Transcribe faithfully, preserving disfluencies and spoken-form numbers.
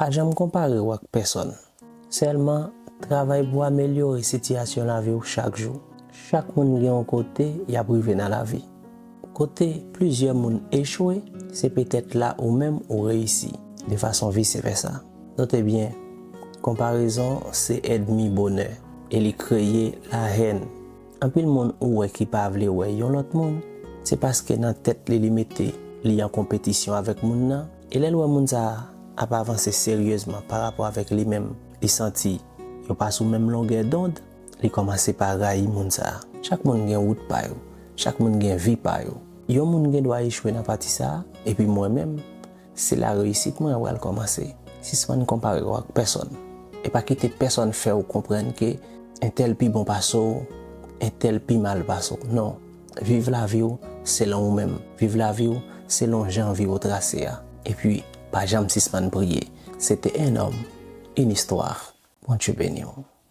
Pa janm konpare w ak pèsonn. Sèlman, travay pou amelyore sitiyasyon lavi w chak jou. Chak moun gen yon kote y ap rive nan lavi. Kote plizyè moun echwe, se petèt la ou menm ou reyisi, de fason vise vèsa. Note byen, konparezon se ènmi bonè e li kreye lahèn. Anpil moun ou wè ki pa vle wè yon lòt moun, se paske nan tèt li li mete li an konpetisyon avèk moun nan, e lè l wè moun sa a ap avanse seryezman pa rapò avèk li menm, li santi yo pa sou menm longè dond, li kòmanse pa rayi moun sa a. Chak moun gen wout pa yo, chak moun gen vi pa yo. Yon moun gen dwa echwe nan pati sa a, epi mwen menm, se la reyisit mwen an pral kòmanse. Sispann konpare w ak pèsonn. E pa kite pèsonn fè w konprann ke entèl pi bon pase w, entèl pi mal pase w. Non. Viv lavi w selon ou menm. Viv lavi w selon jan vi w trase a. Epi, pa janm sispann priye. C'était un homme, une histoire. Bondye beni w.